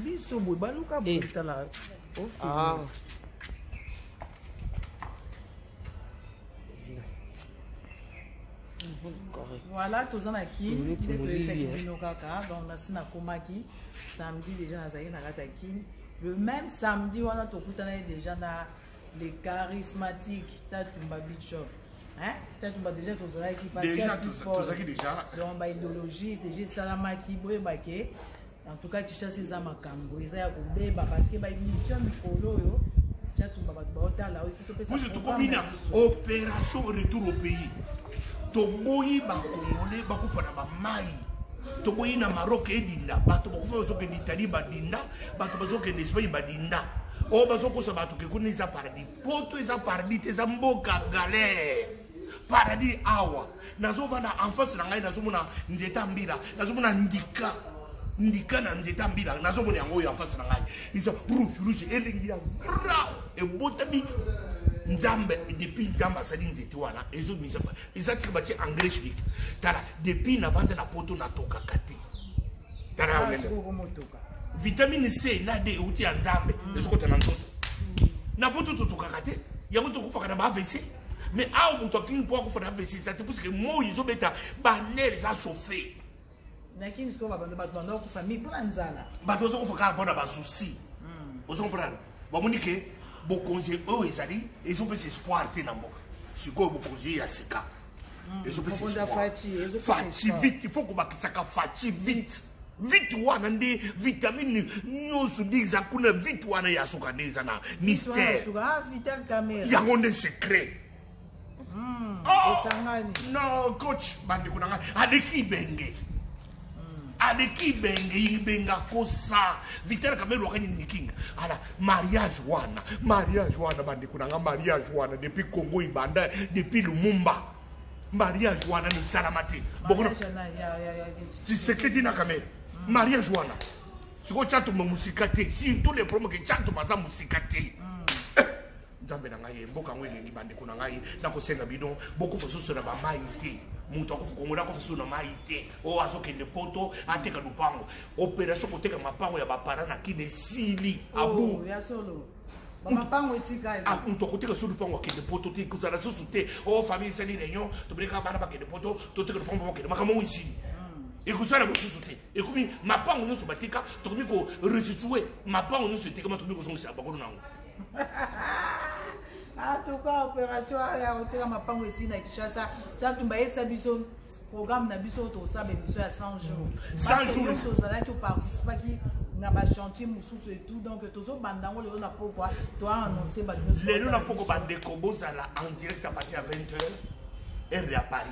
Biso boye baluka boye Eh. tala ofilme. Ah. Correct. Voilà, toza na Kin, Neti nde molili, toyesaki eh. bino kaka. Donc nasi nakomaki samedi déjà, nazalaki na kati ya Kin. Le même samedi wana tokutanaki déjà na les charismatiques Tshatumba Bishop. Hein? Tshatumba déjà tozalaki Déjà, Pasteur Paul. tozalaki déjà. Donc ba idéologie déjà esalamaki, boyebake. En tout cas Kinshasa eza makambo, eza ya kobeba parce que ba émission mikolo oyo Tshatumba bato baotala oyo topesa Puisque programme tokomi na na biso. opération retour au pays. Toboyi bacongolais bakufa na bamai, toboyi na Maroc edinda, bato bakufa bazokende Italie badinda, bato bazokende Espagne badinda. Oyo bazokosa bato ke kuna eza paradis. Poto eza paradis te, eza mboka galère. Paradis awa nazovanda en face na ngai, nazomona nzete ya mbila, nazomona ndika ndika na nzete ya mbila, nazomona yango oyo en face na ngai eza rouge rouge, elengi ya grave, ebotami Nzambe. Depuis Nzambe asali nzete wana, ezobimisa, eza tika batie engrais chimique. Tala, depuis navanda na Poto, natokaka te. Tala Ah, yango. sikoyo komotoka. Vitamine C na D euti ya Nzambe, ezokota na nzoto. Na Poto totokaka te, yango tokufaka na ba AVC. Mais awa moto akimi mpo akufa na AVC eza te, puisque moi ezobeta, banerfs eza chauffe. Nakini sikoyo babanda bato banda kokufa mingi mpona nzala. Bato bazokufa kaka mpona basoucis. Ozo comprendre? Bamoni ke bokonzi oyo ezali ezopesa espoir te na mboka. Sikoyo bokonzi ya sika ezopesa Mokonzi ya espoir. Fatshi, ezopesa Fatshi espoir. vite, il faut kobakisaka Fatshi vite vite. Wana nde vitamine nyonso nde eza kuna. Vite wana ya suka nde eza na mystère. Ah, Vital Kamerhe. Yango nde secret. Oh! Esangani. Non, coach, bandeko na ngai, aleki Ibenge, aleki Ibenge. Ibenge akosa Vital Kamerhe wakani nini kinga ala mariage wana, mariage wana, bandeko na ngai, mariage wana depuis Congo ibanda, depuis Lumumba, mariage wana esalama te. Bokona Mariage Tshisekedi na Kamerhe, mariage wana sikoyo Tshatumba mosika te. Surtout les problèmes ke Tshatumba aza mosika te. Nzambe na ngai, mboka yango elengi. Bandeko na ngai, nakosenga bino, bokufa susu na bamai te. Moto akufa, kongola akufa susu na mai te. Oyo azokende Poto ateka lupango, opération koteka mapango ya baparents na Kini esili abu. Oh, ya solo, bamapango etikali. Ah, moto akoteka so lupango akende Poto te, kozala susu te. O famille esali réunion, tobeleka bana bakende Poto, toteka lupango bakende. Makambo yango esili, ekosala mosusu te. Ekomi mapango nyonso batika, tokomi korestituer mapango nyonso etekama, tokomi kozongisa bakolo nango. En tout cas opération ya koteka mapango esili na Kinshasa. Tshatumba, yebisa biso programme na biso oyo tokosala, baémission ya 100 jours. 100 jours. Nyonso ozalaki, oparticipaki na bachantier mosusu et tout. Donc tozobanda yango lelo na pokwa, toannonce bato nyonso. Lelo na poko, bandeko, bozala en direct à partir ya 20 heures, heure ya Paris.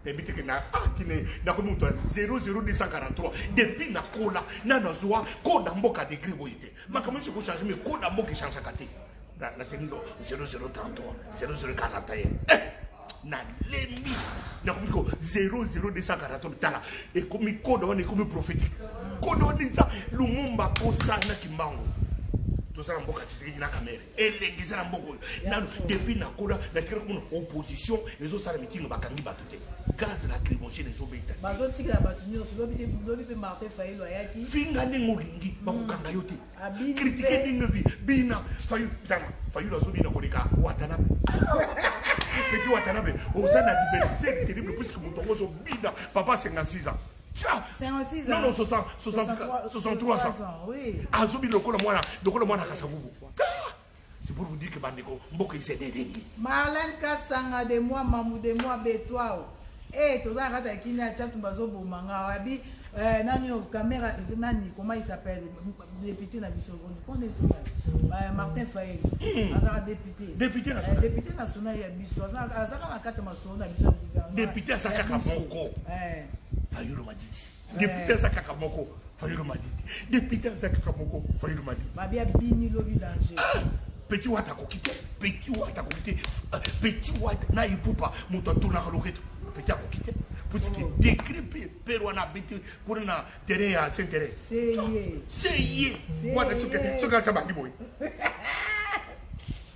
Nayebi teke na kine nakomi moto ya 00243. Depuis nakola, na nazwa koda mboka degré boye te. Makambo nyonso ekochange, mais koda mboka echangeaka te. Natengi 0033, 0041. Eh, nalembi, nakomi ko 00243. Tala, ekomi koda wana, ekomi prophétique. Koda wana eza Lumumba kosana Kimbangu. Toza na mboka Tshisekedi na Kamerhe, elengi eza na mboka oyo. Nano depuis nakola, natikala komona opposition ezosala mitingo bakangi bato te, gaz lacrymogène ezobeta te. Bazotikela bato nyonso. Lobi te, lobi mpe Martin Fayulu ayaki. Finga ndenge olingi, bakokanga yo te. Abini Kritike mpe. ndenge bina Fayu. Tala, Fayulu azobina koleka Watanabe. Petit Watanabe oza na adversaire terrible, puisque moto yango ozobina, papa 56 ans. Tcha! 56 Non, ans. non, 60, 63, 63 ans. Oui. Azobi lokola mwana, lokola mwana Kasavubu. C'est pour vous dire que bandeko, mboka ezali elengi. Marlène Kasanga de moi, Mamou de moi, Betwao. Eh, toza na kati ya Kini ya Tshatumba, azoboma nga. Abi, nani oyo, caméra, nani, comment il s'appelle? Député na biso, on est Martin Fayulu. Azaka député. Député national. Député national ya biso. Azaka na kati ya masolo na biso ya gouvernement. Député aza Ya kaka biso. moko. Fayulu Madidi. Député aza kaka moko, Fayulu Madidi. Député aza kaka moko, Fayulu Madidi. Babi abini lobi danger. Petit Wata akoki te, Petit Wata akoki te. Petit Wata na Ipupa, moto atunaka loketo, petit akoki te, puisque décret mpe pere wana abeti kuna na terrain ya Saint Thérèse. C'est ye. Se ye Se wana. ye. Soki asa bandi boye,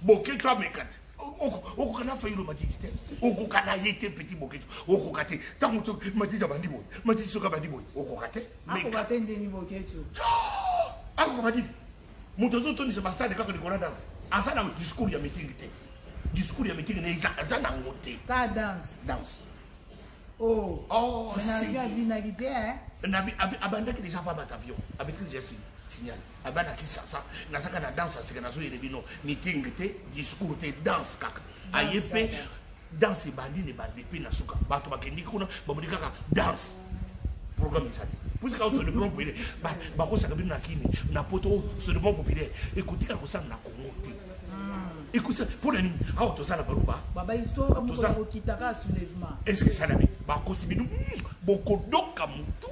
Boketshu ameka te. Okoka na Fayulu Madidi te, okoka na ye te. Petit Boketshu okoka te. Ntango soki Madidi abandi boye, Madidi soki abandi boye, okoka te. Akoka te ndeni Boketshu. Akoka madidi. Moto azotondisa bastade kaka likolo ya danse. Aza na discours ya meeting te. Discours ya meeting ne aza nango te. Ka danse. Danse. Oh. Oh, si. Abinaki te, hein? Nabi abandaki déjà avant bat avion. Abetaki déjà signal. Abana Kinshasa, nazaka na danse aseka nazoyele bino meeting te, discours te, danse kaka. Aye pe danse ebandi na ebandi pe na suka. Bato bakendi kuna bamoni kaka danse. Programme eza te. Puisque au soulèvement populaire, bakosaka bino na kini, na poto soulèvement populaire ekotikala kosala na Congo te. Ekosa mpo na nini awa toza na baluba babaiokitaka soulèvement. Est ce que esalami bakosi bino bokodoka motu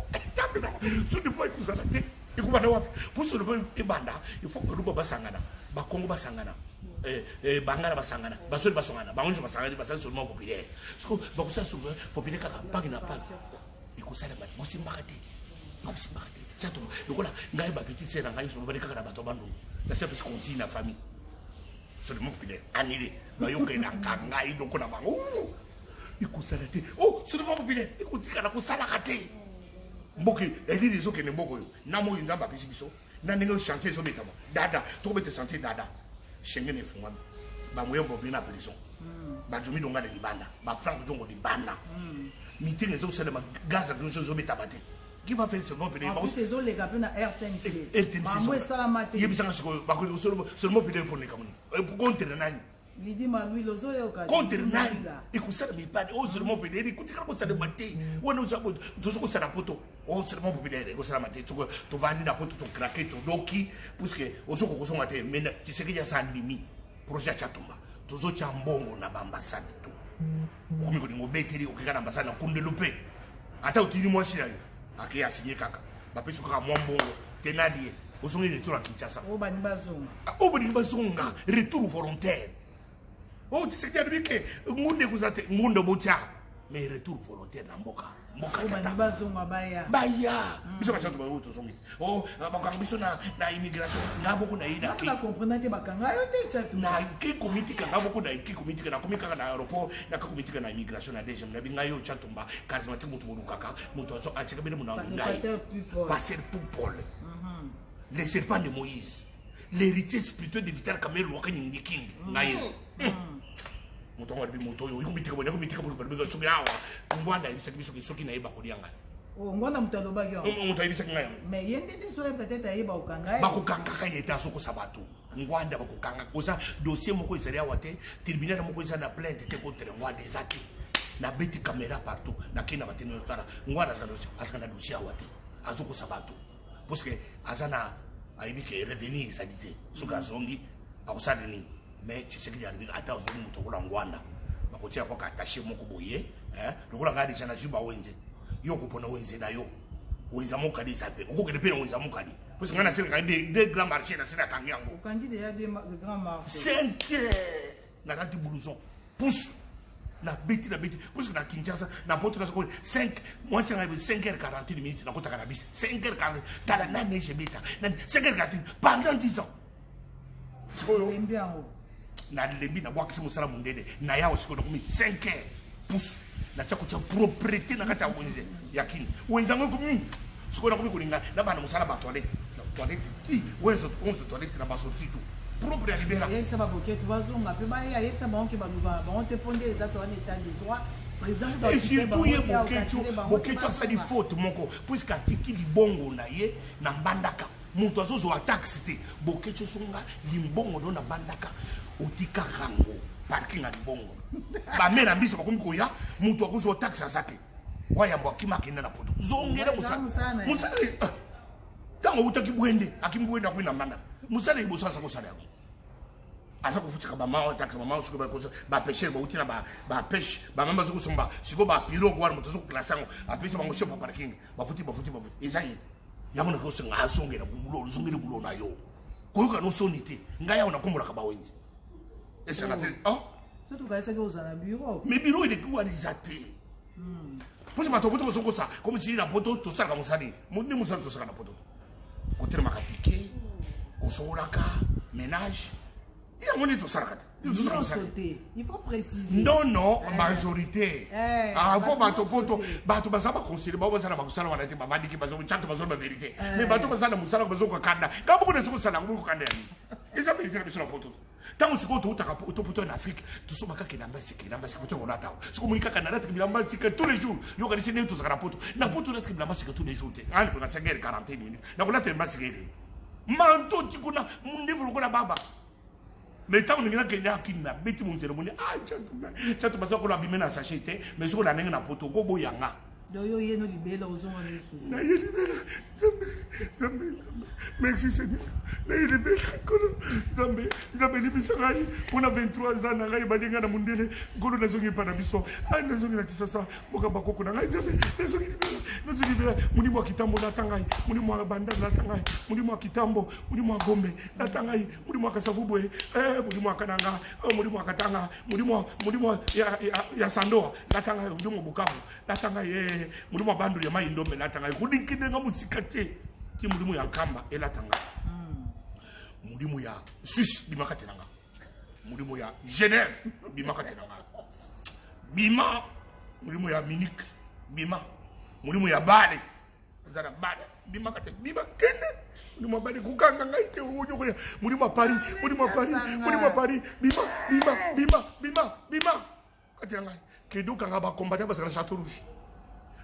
soulèvement ekozala te ekobanda wapi mpo soulèvement ebanda il faut baluba basangana bakongo basangana bangala basangana basoli basangana bango nyonso basangani basali soulèvement populaire siko bakosala soulèvement populaire kaka paki na paki ekosalema te bosimbaka te ekosimbaka te tiato lokola ngai bapetite sœur na ngai nyonso babali kaka na bato ya bandundu nasi apesi consigne na famille soulèvement populaire annulé bayokelaka ngai lokola bango ekozala te o soulèvement populaire ekotikala kosalaka te mboka elili ezokende mboka oyo na moi nzambe apesi biso na ndenge oyo chantier ezobetama dada tokobeta chantier dada Schengen efungwami bamoyembo babimi na prison bajomi donga na libanda bafrank jongo libanda meeting ezosalema gaz na ezobetama te qui va faire soulèvement populaire? En plus ezoleka mpe na RTNC. RTNC bango esalama te. Yebisanga sikoyo soulèvement populaire mpona likambo nini contre nani? Lidi Manuel ozoyoka contre nani ekosalama epani oyo soulèvement populaire ekotikala kosalema te wana tozo kosala poto oyo soulèvement populaire ekosalama te tovandi na poto tokrake todoki puisque ozokoka kozonga te mais Tshisekedi aza andimi projet ya Tshatumba tozotya mbongo na baambassade to okomi kolinga obeteli okeka na ambassade na kundelu mpe ata otindi mwasi na yo akei asigne kaka bapesi kaka mwa mbongo te nali ye ozongi retour ya Kinshasa oyo balingi bazonga oyo balingi bazonga retour volontaire oyo Tshisekedi alobi ke ngunda ekoza te ngunda botya mais retour volontaire na mboka mboka tata bazonga baya baya biso bato bayo tozongi o bakanga biso na immigration nga moko na ye na comprendre te bakanga yo te na ke komitika nga moko na ke komitika nakomi kaka na aéroport naka komitika na immigration na DGM nabi ngai yo Tshatumba charismatique moto bolukaka moto azo atika bino mona ngai pasteur Pupol, le serpent de Moïse, l'héritier spirituel de Vital Kamerhe Lwakanyingi King ngai moto yango alobi moto oyo ekomitika boye nakomitika boye balobi soki awa ngwanda ayebisaki biso soki nayeba kolia ngai. Ngwanda moto alobaki yango? Moto ayebisaki ngai yango. Mais ye nde biso ye peut-être ayeba kokanga ye. Bakokangaka ye te, azokosa bato. Ngwanda bakokanga koza dossier moko ezali awa te, tribunal moko eza na plainte te contre Ngwanda eza te. Nabeti caméra partout, nakei na bateni tala Ngwanda azalaka na dossier awa te, azokosa bato parce que aza na ayebi ke revenu ezali te soki azongi akosala nini. Mais Tshisekedi alobi ata ozongi moto lokola Ngwanda bakotia kwaka attaché moko boye lokola ngai deja nazwi bawenze yo okopona wenze na yo wenza mokali eza mpe okokende mpe na wenza mokali parce ngai naselaka deux grands marché naselaka yango. Okangi déjà deux grands marchés. 5 heures nalati blouson pousse nabeti nabeti puisque na Kinshasa na poto naza 5 mwasi ngai 5 heures 41 minutes nakotaka na bisi 5 heures 40 tala na neige ebeta 5 heures 41 pendant 10 ans sikoyo nalembi nabwakisi mosala mondele na yawo sikoyo nakomi 5 heures pousse natia kotia propriété na kati ya wenze ya kini wenze yango ekomi sikoyo nakomi kolinga na bana mosala ba toilette toilette ti 11 toilette na basorti tout propre ya libela. Yebisa baboketi bazonga mpe baya yebisa bango ke balobaka bango te mpo nde eza towana état de droit. Et surtout ye Boketshu, Boketshu asali faute moko puisque atiki libongo na ye na Mbandaka moto azozwa taxe te. Boketshu songa limbongo no na Mbandaka otika rango parking ya libongo bamela mbiso bakomi koya moto akozwa taxe aza te wayambo akima akenda na poto zongela mosala mosala ntango outaki bwende akimi bwende akomi na Mbandaka mosala liboso aza kosala yango aza kofutika bamama taxe bamama soki bapêcheur bauti na bapêche bamama baza kosomba sikoyo bapirogue wana moto aza koklase yango apesi bango chef ya parking bafuti bafuti bafuti eza ye yango nakosenga azongela bulo ozongeli bulo na yo koyoka no soni te ngai awa nakombolaka bawenze esanga te. Soki ozala bureau. Mais bureau eleki wana eza te mposo bato poto bazokosa comme si na poto tosalaka mosali nde mosali tosalaka na poto kotelemaka pike kosokolaka ménage yango nde tosalaka te. Nyonso te, il faut préciser. Non, non, eh. Majorité. Eh, ah, fo bato poto bato baza baconseille bao baza na bakosala wana te, bavandiki bazotyata, bazoloba vérité. Eh. Mais bato baza na mosala, bazokakanda ka moko na sokosala yango bokokanda ya nini? Eza vérité na biso na poto. Ntango sikoyo toutaka topoto na Afrique, tosomba kaka elamba sika, elamba sika poto kolata awa. Soki omoni kaka nalataka bilamba sika tous les jours, yokanisi ndenge tozalaka na poto. Na poto olataka bilamba sika tous les jours te. Nga 5 heures 41 minutes nakolata elamba sika ele manto ti kuna ndevu lokola baba. Mais ntango ndenge nakende akini, nabeti monzela, omoni, ah, Chato baza kola abime na sachet te. Mais soki na ndenge na poto okoboyanga. Donc yo ye no libela ozonga misu. Na ye libela, Nzambe, Nzambe, Nzambe, merci Seigneur. Na ye libela, Nkolo Nzambe, Nzambe libisa ngai mpona 23 ans na ngai balinga na mondele. Nkolo, nazongi epa na biso. Ai, nazongi na Kisasa, mboka bakoko na ngai. Nzambe, nazongi libela, nazongi libela. Molimo ya Kitambo lata ngai, molimo ya Banda lata ngai, molimo ya Kitambo, molimo ya Gombe lata ngai, molimo ya Kasavubu, eh, molimo ya Kananga, eh, molimo ya Katanga, molimo ya Sandoa lata ngai, molimo ya Bukavu lata ngai, eh, molimo ya Bandu ya Mai Ndombe lata ngai, kodinkende nga mosika te ti molimo ya Nkamba elata ngai, molimo ya Suisse bimaka te na nga, molimo ya Genève bimaka te na nga, bima molimo ya Munich, bima molimo ya Bale, aza na Bale, bimaka te, bima kende, molimo ya Bale kokanga ngai te, oyokoya molimo ya Paris, molimo ya Paris, molimo ya Paris, bima, bima, bima, bima, bima kati na ngai, kende okanga bakombata bazala na Château Rouge,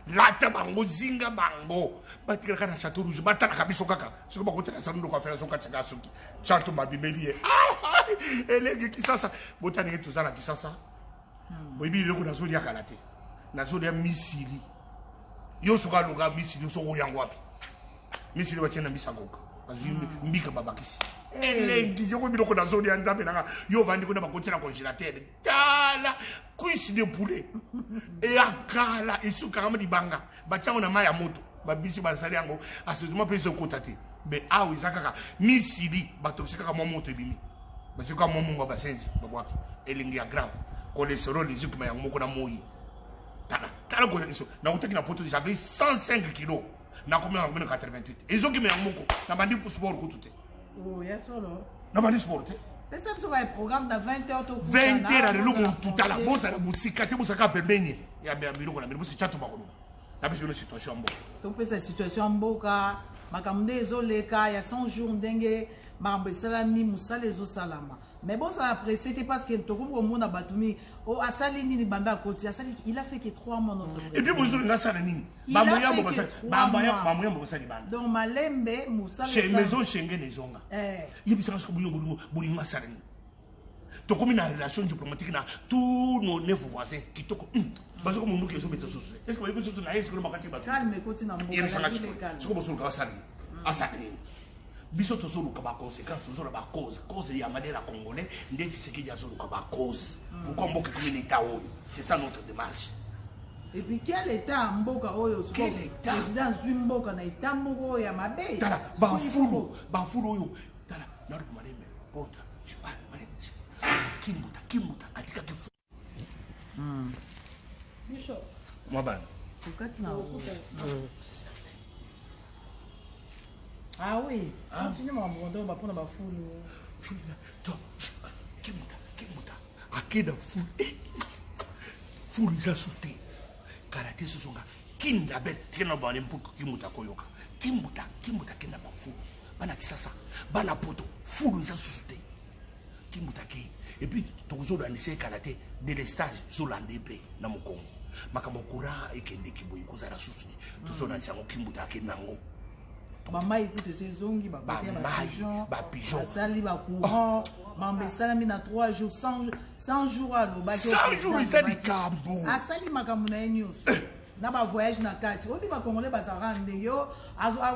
lata bango, zinga bango, batikalaka na Château Rouge, batalaka biso kaka soki bakotela sanduku affaire azokatisaka soki Chato babimeli ye. Ah, elenge Kisasa, bota ndenge toza na Kisasa. Boyebi eloko nazolia kala te, nazolia misili. Yo soki aloka misili, soki oyango wapi misili batie na misakoka, bazwi mbika babakisi elengi yoko biloko nazolia. Nzambe nanga, yo ovandi kuna, bakoti na congélateur, tala cuisse de poulet eya kala, esukaka ma libanga, batiango na mai ya moto, babisi basali yango assaisonnement mpe ezokota te. Mais awa eza kaka misili, batokisi kaka mwa moto ebimi, batie kaka mwa mongo, basenzi babwaki, elengi ya grave, cholestérol ezokima yango moko na moi. Tala, tala koyaniso, nakutaki na poto, j'avais 105 kilos, nakomi na 88, ezokima yango moko. Nabandi sport kutu te. Oh, ya solo. Nabandi sport te. Pesa biso kaka programme na 20 heures. 20 heures lelo, motu tala, bozala mosika te, bozalaka pembeni ya biloko na bino, bosoki Chato bakoloba na biso bino situation ya mboka. Topesa situation ya mboka, makambo nde ezoleka ya 100 jours, ndenge makambo esalami, mosala ezosalama. Mais bozala pressé te, parce que tokomi komona bato mingi o asali nini banda akoti, asali, il a fait que 3 mois, notre Et puis bozolinga asala nini? Bamoyambo basali banda. Donc malembe, mosala. Maison Schengen ezonga, yebisaka soki bolingo asala nini. Tokomi na relation diplomatique na tous nos neuf voisins, kitoko. Bazoko munduki ezobeta susu te, est ce que bayebi susu na ye sikoyo bakati bato? Calme ekoti na mboka. Yebisanga sikoyo bozoluka basala nini, asala nini? Biso tozoluka baconséquence, tozoluka bacause, cause ya manière ya congolais nde Tshisekedi azoluka bacause pourquoi mboka ekomi na état oyo. C'est ça notre démarche. Et puis quel état mboka oyo? Quel état? Président azwi mboka na état moko oyo ya mabe. Tala bafulu, bafulu oyo, tala naluka malembe pota Kimbuta, Kimbuta atikaki mwa bana. Okati na. Ah oui, continue makambo ndo bapona bafulu. Kimbuta, Kimbuta akenda fulu, fulu eza su te, kala te sozonga Kindabel tina bale mpo Kimbuta koyoka Kimbuta, Kimbuta akenda bafulu, bana Kisasa, bana poto, fulu eza susu te. Kimbuta ke et puis tokozolandisa ekala te, délestage ezolanda mpe na mokongo, makambo courant ekendeki boye kozala susu te, tozolandisa yango. Kimbuta akende nango. Bamai kutu esi ezongi. Bamai, bapigeon. Basali bacourant, mambo esalami na 3 jours, 100 jours alobaki. 100 jours eza likambo. Asali makambo na ye nyonso na bavoyage na kati. Oyebi bacongolais bazalaka ndenge yo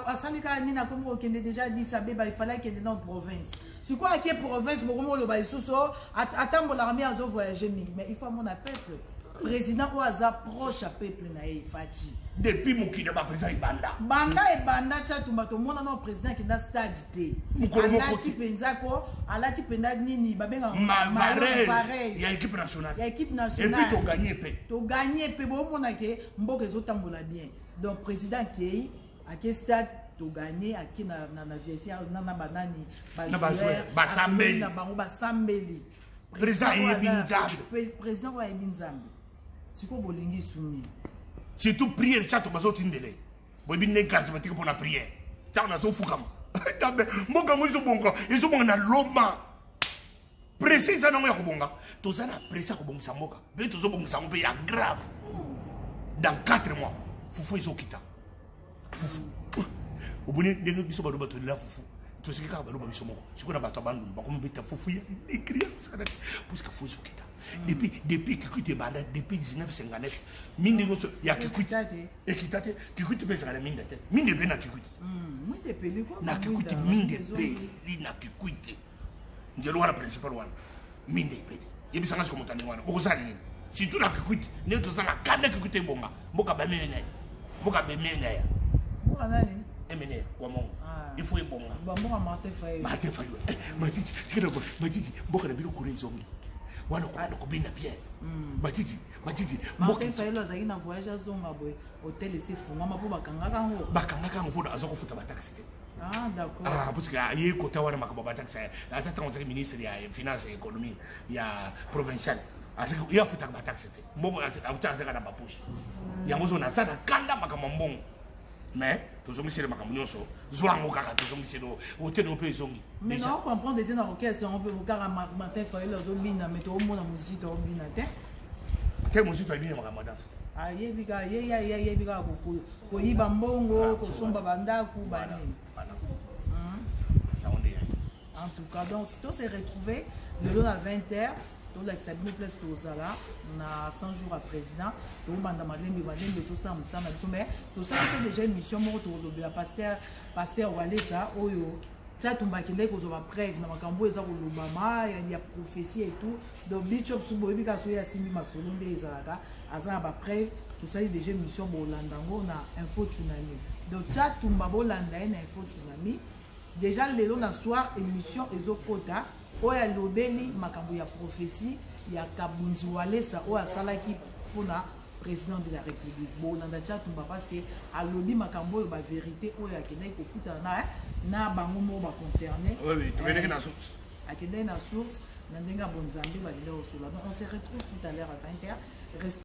asali kaka nini, akomi kokende déjà Addis Abeba, ifale akende na province. Sikoyo ake province, bokomi koloba lisusu atambolaka mingi, azovoyage mingi. Mais il faut amona peuple, président oyo aza proche ya peuple na ye, Fatshi. Depuis mokili ya baprésident ebanda. Banda ebanda, Tshatumba, tomona na président akenda stade te. Alati mpenza ko alati mpenza nini babengaka ya équipe nationale. Ya équipe nationale. Et puis toganye mpe. Toganye mpe, bomona ke mboka ezotambola bien. Donc président akei, ake stade, toganye, ake na vestiaire na banani. Basambeli. Na bango, basambeli. Président ayebi Nzambe. Président oyo ayebi Nzambe. Sikoyo bolingi suni. Surtout prière chato bazotindele. Boyebi ndenge charismatique mpona prière. Ntango nazofukama. Nzambe, mboka yango ezobonga, ezobonga na loma. Presse eza nango ya kobonga. Toza na presse ya kobongisa mboka. Mpe tozobongisa yango mpe ya grave. Dans 4 mois, fufu ezokita. Fufu. Oboni ndenge biso baloba tolela fufu. Tosiki kaka baloba biso moko. Sikoyo na bato ya Bandundu bakomi beta fufu ya ekri puisque fufu ezokita. Depuis Kikwit ebanda, depuis 1959, minda nyonso ya Kikwit ekita te. Kikwit mpe ezalaka na minda te. Minda epeli na Kikwit. Minda epeli ko. Na Kikwit minda epeli na Kikwit. Nzela wana principal wana minda epeli. Yebisanga siko moto ndenge wana okozala nini? Surtout na Kikwit, ndenge toza na kanda Kikwit ebonga. Mboka bamene na ye. Mboka bemene na ye. Mboka nani? Emene kwa mongo. Il faut ebonga. Bamboka Martin Fayulu. Martin Fayulu. Matiti, tikela bo, Matiti, mboka na bino kure ezongi. Wana kobanda kobina bien. Matiti, Matiti, Martin Fayulu azalaki na voyage azonga boye, hotel esi efungwama mpo bakangaka yango. Bakangaka yango mpona aza kofuta bataxe te. Ah, d'accord. Ah, parce que aye kota wana makambo bataxe, ata ntango azalaki ministre ya finance ya économie ya provinciale, azalaki ye afutaka bataxe te. Mbongo afutaka azalaka na bapoche. Yango ozona aza na kanda makambo ya mbongo. Mais tozongiseli makambo nyonso, zwa yango kaka tozongiseli hotel oyo mpe ezongi. Mais na comprendre te na orchestre yango mpe kaka Martin Fayulu azobina, mais toomona Mozito aobina te. Te, Mozito ayebini makambo ya danse. Ayebi kaka ye ayebi kaka koyiba mbongo, kosomba bandako, banini. En tout cas, donc to se retrouver lelo na 20h, tolakisa bino place tozala na 100 jours ya président. Tobanda malembe malembe, tosala mosala na biso, mais tosali mpe déjà émission moko tokolobela pasteur Walesa oyo Tshatumba akendaki kozwa bapreuve na makambo oyo eza kolobama ya prophétie et tout. Donc bishop su boyebi kaka soki asimbi masolo nde ezalaka, aza na bapreuve. Tosali déjà émission, bolanda yango na Info Tsunami. Donc Tshatumba bolanda ye na Info Tsunami déjà lelo na soir, émission ezokota oyo alobeli makambo ya prophétie ya Kabunzi Walesa oyo asalaki mpona président de la République. Bolanda Tshatumba parce que alobi makambo oyo bavérité oyo akendaki kokutana na bango moko baconcerné. Tokendeki na source. Akendaki na source na ndenge ya bonzambe, bakendaki kosola. Donc on se retrouve tout à l'heure à 20h.